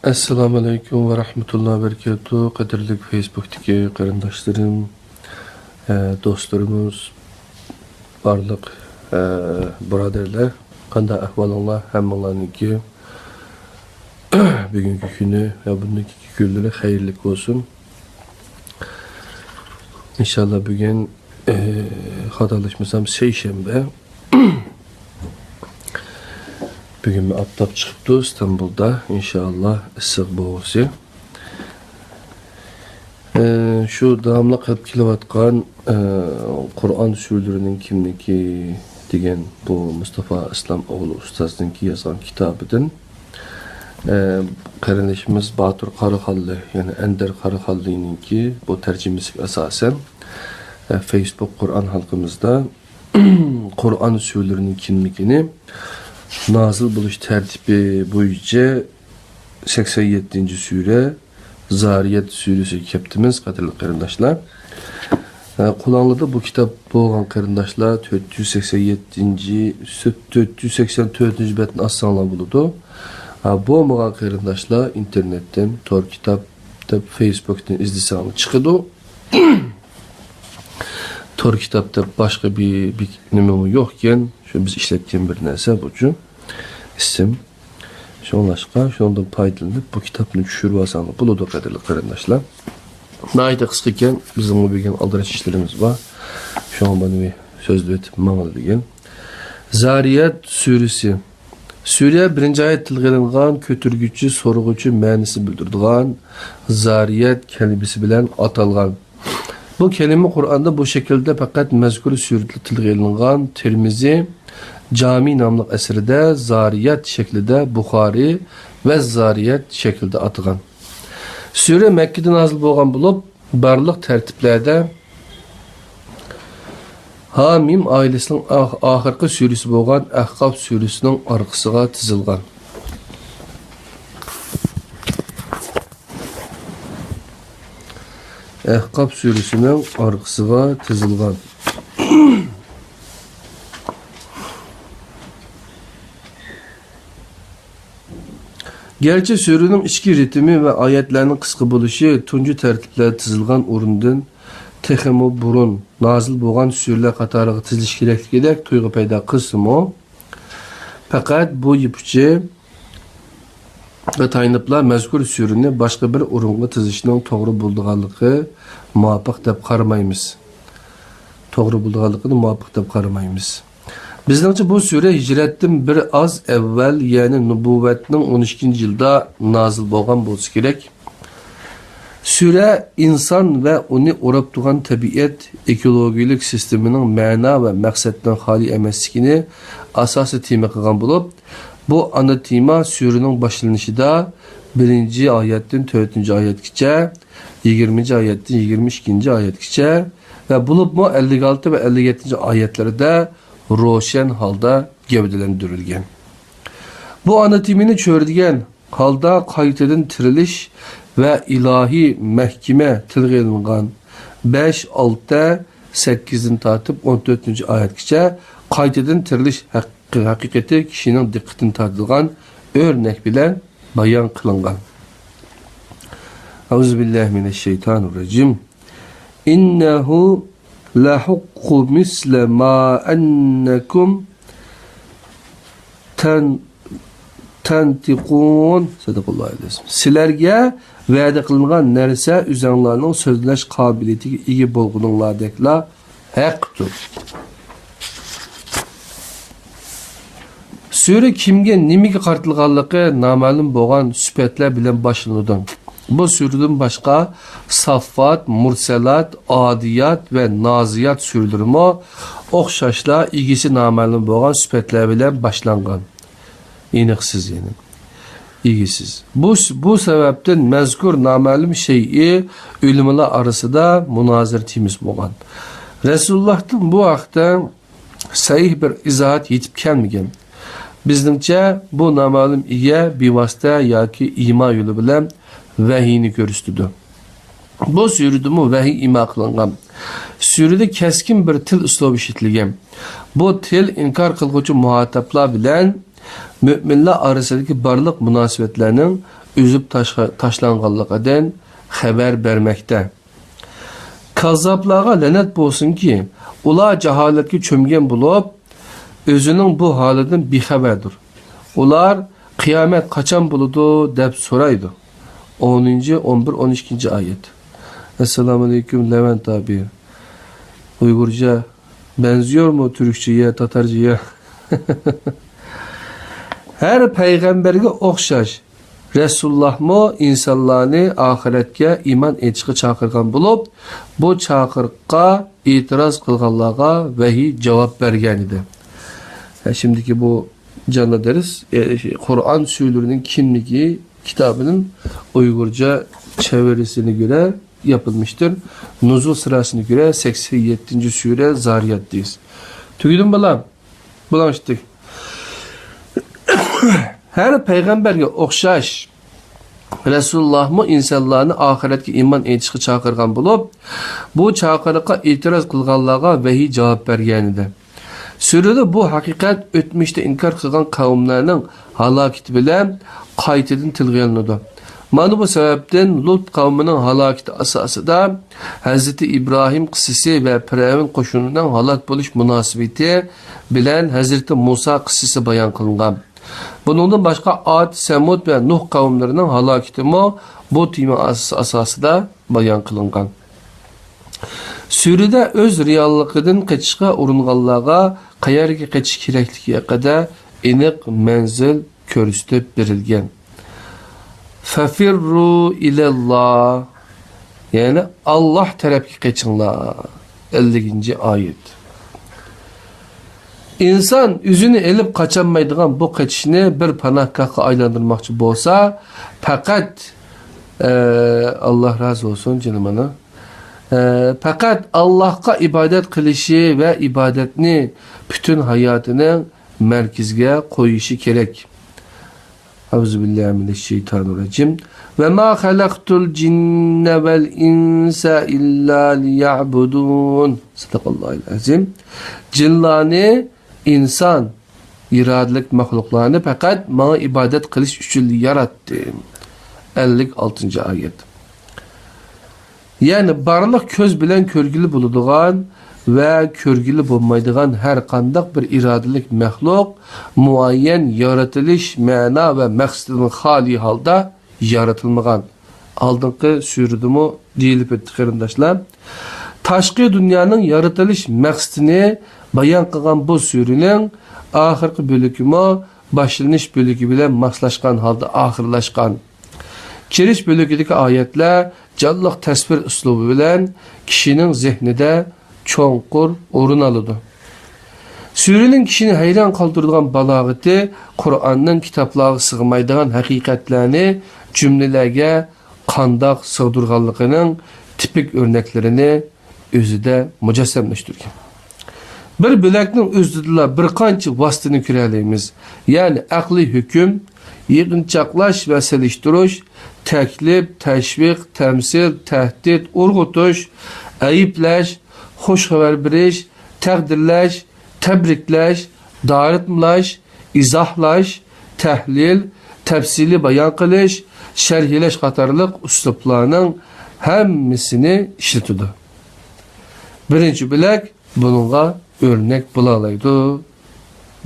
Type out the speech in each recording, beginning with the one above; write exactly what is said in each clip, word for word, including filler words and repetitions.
ئەسسالامۇئەلەيكۇم ۋە رەھمەتۇللاھى ۋە بەرىكاتۇھ. قەدىرلىك فېيسبۇكتىكى قېرىنداشلىرىم، ئە، دوستلىرىمىز، بارلىق، ئە، بۇرادەرلەر، قانداق ئەھۋالىڭلار؟ ھەممىڭلارنىڭكى بۈگۈنكى كۈنى ۋە بۇندىن كېيىنكى كۈنلىرى خەيرلىك بولسۇن. ئىنشاللا بۈگۈن، ئە، خاتالاشمىسام سەيشەنبە. بۈگۈن ئاپتاپ چىقىپتۇ ئىستانبۇلدا. ئىنشاللا ئىسسىق بولغۇسى. ئە، شۇ داۋاملىق قىلىپ كېلىۋاتقان، ئە، قۇرئان سۈرىلىرىنىڭ كىملىكى دېگەن بۇ مۇستافا ئىسلام ئوغلى ئۇستازنىڭكى يازغان كىتابىدىن، ئە، قېرىندىشىمىز باتۇر قاراخانلى، يەنى ئەندەر قاراخانلىنىڭكى بۇ تەرجىمىسىگە ئاساسەن، ئە، فېيسبۇك قۇرئان ھالقىمىزدا قۇرئان سۈرىلىرىنىڭ كىملىكىنى، نازىل بولۇش تەرتىپى بويىچە سەكسەن يەتتىنچى سۈرە، زارىيەت سۈرىسىگە كەپتىمىز، قەدىرلىك قېرىنداشلار. ئە، قولۇڭلاردا بۇ كىتاب بولغان قېرىنداشلار، تۆت يۈز سەكسەن يەتتىنچى، تۆت يۈز سەكسەن تۆتىنچى بەتنى ئاچساڭلار بولىدۇ. ھە، بولمىغان قېرىنداشلار ئىنتېرنېتتىن، تور كىتاب دەپ فېيسبۇكتىن ئىزدىسەڭلار چىقىدۇ. تور كىتاب دەپ باشقا بىر، بىر نېمىمۇ يوقكەن، شۇ بىز ئىشلەتكەن بىر نەرسە بۇچۇ، ئىسىم. شۇڭلاشقا شۇنىڭدىن پايدىلىنىپ بۇ كىتابنى چۈشۈرۈۋالساڭلار بولىدۇ، قەدىرلىك قېرىنداشلار. ناھايىتى قىسقىكەن، بىزنىڭمۇ بۈگۈن ئالدىراش ئىشلىرىمىز بار. شۇڭا مانا بىر سۆزلىۋېتىپ ماڭىلى دېگەن. زارىيەت سۈرىسى. سۈرە بىرىنچى ئايەت تىلغا ئېلىنغان كۆتۈرگۈچى، سورىغۇچى مەنىسىنى بىلدۈرىدىغان زارىيەت كەلىمىسى بىلەن ئاتالغان. بۇ كەلىمە قۇرئاندا بۇ شەكىلدە پەقەت مەزكۇر سۈرىدىلا تىلغا ئېلىنغان. تىرمىزى جامى ناملىق ئەسىرىدە زارىيات شەكلىدە، بۇخارى ۋە زارىيات شەكلىدە ئاتىغان. سۈرە مەككىدە نازىل بولغان بولۇپ، بارلىق تەرتىپلەردە ھامىم ئائىلىسىنىڭ ئاخ-، ئاخىرقى سۈرىسى بولغان ئەھقاف سۈرىسىنىڭ ئارقىسىغا تىزىلغان. ئەھقاف سۈرىسىنىڭ ئارقىسىغا تىزىلغان. گەرچە سۈرىنىڭ ئىچكى رىتىمى ۋە ئايەتلەرنىڭ قىسقا بولۇشى تۇنجى تەرتىپلەردە تىزىلغان ئورۇندىن تېخىمۇ بۇرۇن نازىل بولغان سۈرىلەر قاتارىغا تىزىلىش كېرەكلىكىدەك تۇيغۇ پەيدا قىلسىمۇ، پەقەت بۇ يىپ ئۇچى تايىنىپلا مەزكۇر سۈرىنى باشقا بىر ئورۇنغا تىزىشنىڭ توغرا بولىدىغانلىقى مۇۋاپىق دەپ قارىمايمىز. توغرا بولىدىغانلىقىنى مۇۋاپىق دەپ قارىمايمىز. بىزنىڭچە بۇ سۈرە ھىجرەتتىن بىر ئاز ئەۋۋەل، يەنى نۇبۇۋۋەتنىڭ ئون ئىككىنچى يىلىدا نازىل بولغان بولسا كېرەك. سۈرە ئىنسان ۋە ئۇنى ئوراپ تۇرغان تەبىئەت، ئېكولوگىيەلىك سىستېمىنىڭ مەنا ۋە مەقسەتتىن خالىي ئەمەسلىكىنى ئاساسىي تېما قىلغان بولۇپ، بۇ ئانا تېما سۈرىنىڭ باشلىنىشىدا بىرىنچى ئايەتتىن تۆتىنچى ئايەتكىچە، يىگىرمىنچى ئايەتتىن يىگىرمە ئىككىنچى ئايەتكىچە ۋە بولۇپمۇ ئەللىك ئالتە ۋە ئەللىك يەتتىنچى ئايەتلىرىدە روشەن ھالدا گەۋدىلەندۈرۈلگەن. بۇ ئانا تېمىنى چۆرىدىگەن ھالدا قايتىدىن تىرىلىش ۋە ئىلاھىي مەھكىمە تىلغا ئېلىنغان بەش، ئالتە، سەككىزدىن تارتىپ ئون تۆتىنچى ئايەتكىچە قايتىدىن تىرىلىش ھەق-، ھەقىقىتى كىشىنىڭ دىققىتىنى تارتىدىغان ئۆرنەك بىلەن بايان قىلىنغان. أعوذ بالله من الشيطان الرجيم. إنه لحق مثل ما أنكم تن-، تنطقون. صدق الله العظيم. سىلەرگە ۋەدە قىلىنغان نەرسە ئۆزۈڭلارنىڭ سۆزلەش قابىلىيىتىگە ئىگە بولغىنىڭلاردەكلا ھەقتۇر. سۈرە كىمگە، نېمىگە قارىتىلغانلىقى نامەلۇم بولغان سۈپەتلەر بىلەن باشلىنىدۇ. بۇ سۈرىدىن باشقا ساففات، مۇرسەلات، ئادىيات ۋە نازىيات سۈرىلىرىمۇ ئوخشاشلا ئىگىسى نامەلۇم بولغان سۈپەتلەر بىلەن باشلانغان. ئېنىقسىز، يەنى ئىگىسىز. بۇ، بۇ سەۋەبتىن مەزكۇر نامەلۇم شەيئى ئۆلىمالار ئارىسىدا مۇنازىرە تېمىسى بولغان. رەسۇلۇللاھتىن بۇ ھەقتە سەھىھ بىر ئىزاھات يېتىپ كەلمىگەن. بىزنىڭچە، بۇ نامەلۇم ئىگە بىۋاسىتە ياكى ئىما يولى بىلەن ۋەھىينى كۆرسىتىدۇ. بۇ سۈرىدىمۇ ۋەھىي ئىما قىلىنغان. سۈرىدە كەسكىن بىر تىل ئۇسلۇبى ئىشلىتىلگەن. بۇ تىل ئىنكار قىلغۇچى مۇھاتابلار بىلەن مۆمىنلار ئارىسىدىكى بارلىق مۇناسىۋەتلەرنىڭ ئۈزۈپ تاشلانغانلىقىدىن خەۋەر بەرمەكتە. كاززاپلارغا لەنەت بولسۇنكى، ئۇلار جاھالەتكە چۆمگەن بولۇپ، ئۆزىنىڭ بۇ ھالىدىن بىخەۋەردۇر. ئۇلار، «قىيامەت قاچان بولىدۇ؟» دەپ سورايدۇ. ئونىنچى، ئون بىر، ئون ئىككىنچى ئايەت. ئەسسالامۇئەلەيكۇم، لەۋەنت ئابى. ئۇيغۇرچە بەنزىيورمۇ تۈركچىگە، تاتارچىگە؟ ھەر پەيغەمبەرگە ئوخشاش، رەسۇلۇللاھمۇ ئىنسانلارنى ئاخىرەتكە ئىمان ئېيتىشقا چاقىرغان بولۇپ، بۇ چاقىرىققا ئېتىراز قىلغانلارغا ۋەھىي جاۋاب بەرگەنىدى. ھە، شىمدىكى بۇ جانلى دەرس، ئە، قۇرئان سۈرىلىرىنىڭ كىملىكى كىتابىنىڭ ئۇيغۇرچە چەۋرىسىنى كۆرە ياپىلمىشتىر. نۇزۇل سىراسىنى كۆرە سەكسەن يەتتىنچى سۈرە زارىيات دەيسىز. تۈگىدىم بالام. بۇلاڭ ئىشتىك. ھەر پەيغەمبەرگە ئوخشاش، رەسۇلۇللاھمۇ ئىنسانلارنى ئاخىرەتكە ئىمان ئېيتىشقا چاقىرغان بولۇپ، بۇ چاقىرىققا ئېتىراز قىلغانلارغا ۋەھىي جاۋاب بەرگەنىدى. سۈرىدە بۇ ھەقىقەت ئۆتمۈشتە ئىنكار قىلغان قەۋملەرنىڭ ھالاكىتى بىلەن قايتىدىن تىلغا ئېلىنىدۇ. مانا بۇ سەۋەبتىن لۇت قەۋمىنىڭ ھالاكىتى ئاساسىدا ھەزرىتى ئىبراھىم قىسسىسى ۋە پىرئەۋن قوشۇنىنىڭ ھالاك بولۇش مۇناسىۋىتى بىلەن ھەزرىتى مۇسا قىسسىسى بايان قىلىنغان. بۇنىڭدىن باشقا ئاد، سەمۇد ۋە نۇھ قەۋملىرىنىڭ ھالاكىتىمۇ بۇ تېما ئاس-، ئاساسىدا بايان قىلىنغان. سۈرىدە ئۆز رېئاللىقىدىن قېچىشقا ئۇرۇنغانلارغا قەيەرگە قېچىش كېرەكلىكى ھەققىدە ئېنىق مەنزىل كۆرسىتىپ بېرىلگەن. فەفىررۇ ئىلەللا، يەنى ئاللاھ تەرەپكە قېچىڭلار. ئەللىكىنچى ئايەت. ئىنسان ئۆزىنى ئېلىپ قاچالمايدىغان بۇ قېچىشنى بىر پاناھگاھقا ئايلاندۇرماقچى بولسا، پەقەت، ئە، ئاللاھ رازى بولسۇن جېنىم ئانا، ئە، پەقەت ئاللاھقا ئىبادەت قىلىشى ۋە ئىبادەتنى پۈتۈن ھاياتىنىڭ مەركىزىگە قويۇشى كېرەك. ئەئۇزۇ بىللاھى مىنەششەيتانىررەجىم. ۋە ما خەلەقتۇل جىننە ۋەل ئىنسە ئىللا لىيەبۇدۇن. سەدەقەللاھۇل ئەزىم. جىنلارنى، ئىنسان، ئىرادىلىك مەخلۇقلارنى پەقەت ماڭا ئىبادەت قىلىش ئۈچۈن ياراتتىم. ئەللىك ئالتىنچى ئايەت. يەنى بارلىق كۆز بىلەن كۆرگىلى بولىدىغان ۋە كۆرگىلى بولمايدىغان ھەر قانداق بىر ئىرادىلىك مەخلۇق مۇئەييەن يارىتىلىش مەنا ۋە مەقسىتىدىن خالىي ھالدا يارىتىلمىغان. ئالدىنقى سۈرىدىمۇ دېيىلىپ ئۆتتى، قېرىنداشلار. تاشقى دۇنيانىڭ يارىتىلىش مەقسىتىنى بايان قىلغان بۇ سۈرىنىڭ ئاخىرقى بۆلىكىمۇ باشلىنىش بۆلىكى بىلەن ماسلاشقان ھالدا ئاخىرلاشقان. كىرىش بۆلىكىدىكى ئايەتلەر جانلىق تەسۋىر ئۇسلۇبى بىلەن كىشىنىڭ زېھنىدە چوڭقۇر ئورۇن ئالىدۇ. سۈرىنىڭ كىشىنى ھەيران قالدۇرىدىغان بالاغىتى قۇرئاننىڭ كىتابلارغا سىغمايدىغان ھەقىقەتلەرنى جۈملىلەرگە قانداق سىغدۇرغانلىقىنىڭ تىپىك ئۆرنەكلىرىنى ئۆزىدە مۇجەسسەملەشتۈرگەن. بىر بۆلەكنىڭ ئۆزىدىلا بىر قانچە ۋاسىتىنى كۆرەلەيمىز. يەنى ئەقلىي ھۆكۈم، يىغىنچاقلاش ۋە سېلىشتۇرۇش، تەكلىپ، تەشۋىق، تەمسىل، تەھدىت، ئۇرغۇتۇش، ئەيىبلەش، خۇش خەۋەر بېرىش، تەقدىرلەش، تەبرىكلەش، دارىتمىلاش، ئىزاھلاش، تەھلىل، تەپسىلىي بايان قىلىش، شەرھلەش قاتارلىق ئۇسلۇبلارنىڭ ھەممىسىنى ئىشلىتىدۇ. بىرىنچى بۆلەك بۇنىڭغا ئۆرنەك بولالايدۇ،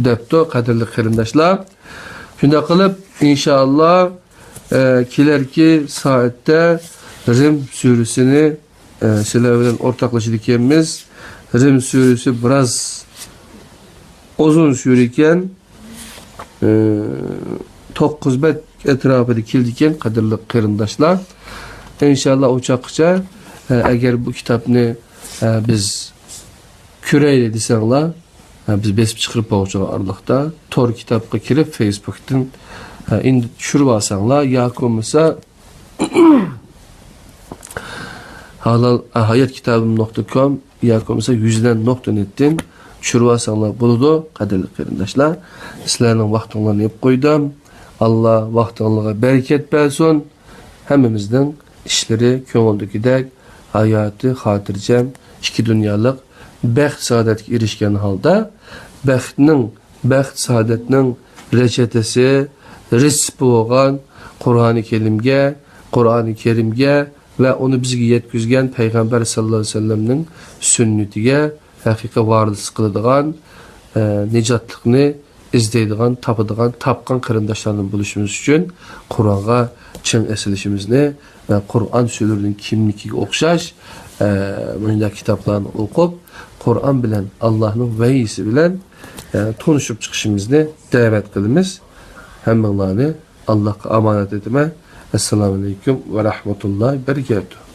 دەپتۇ، قەدىرلىك قېرىنداشلار. شۇنداق قىلىپ، ئىنشائاللا، ئە، كېلەركى سائەتتە رىم سۈرىسىنى، ئە، سىلەر بىلەن ئورتاقلىشىدىكەنمىز. رىم سۈرىسى بىراز ئۇزۇن سۈرە ئىكەن. ئە، توققۇز بەت ئەتراپىدا كېلىدىكەن، قەدىرلىك قېرىنداشلار. ئىنشائاللا، ئۇ چاغقىچە، ئە، ئەگەر بۇ كىتابنى، ئە، بىز كۆرەيلى دېسەڭلار، ھە، بىز بېسىپ چىقىرىپ بولغۇچىغا ئارىلىقتا تور كىتابقا كىرىپ، فېيسبۇكتىن، ھە، ئېندى چۈشۈرۈۋالساڭلار ياكى بولمىسا ھالال، ھە، ھايات كىتابىم نۇقتا كوم ياكى بولمىسا يۈزلەن نۇقتا نېتتىن چۈشۈرۈۋالساڭلار بولىدۇ، قەدىرلىك قېرىنداشلار. سىلەرنىڭ ۋاقتىڭلارنى يەپ قويدۇم. ئاللا ۋاقتىڭلارغا بەرىكەت بەرسۇن. ھەممىمىزنىڭ ئىشلىرى كۆڭۈلدىكىدەك، ھاياتى خاتىرجەم، ئىككى دۇنيالىق بەخت-سائادەتكە ئېرىشكەن ھالدا، بەختنىڭ، بەخت-سائادەتنىڭ رەچەتىسى، رېتسېپى بولغان قۇرئانى كەرىمگە، قۇرئانى كەرىمگە ۋە ئۇنى بىزگە يەتكۈزگەن پەيغەمبەر ساللاللاھۇ ئەلەيھى ۋەسەللەمنىڭ سۈننىتىگە ھەقىقىي ۋارىسلىق قىلىدىغان، ئە، نىجاتلىقنى ئىزدەيدىغان، تاپىدىغان، تاپقان قېرىنداشلاردىن بولۇشىمىز ئۈچۈن قۇرئانغا چىڭ ئېسىلىشىمىزنى ۋە قۇرئان سۈرىلىرىنىڭ كىملىكىگە ئوخشاش، ئە، مۇشۇنداق كىتابلارنى ئوقۇپ، قۇرئان بىلەن، ئاللاھنىڭ ۋەھىيسى بىلەن، ئە، تونۇشۇپ چىقىشىمىزنى دەۋەت قىلىمىز. ھەممىڭلارنى ئاللاھقا ئامانەت ئېتىمەن. ئەسسالامۇ ئەلەيكۇم ۋە رەھمەتۇللاھى بەرىكاتۇھ.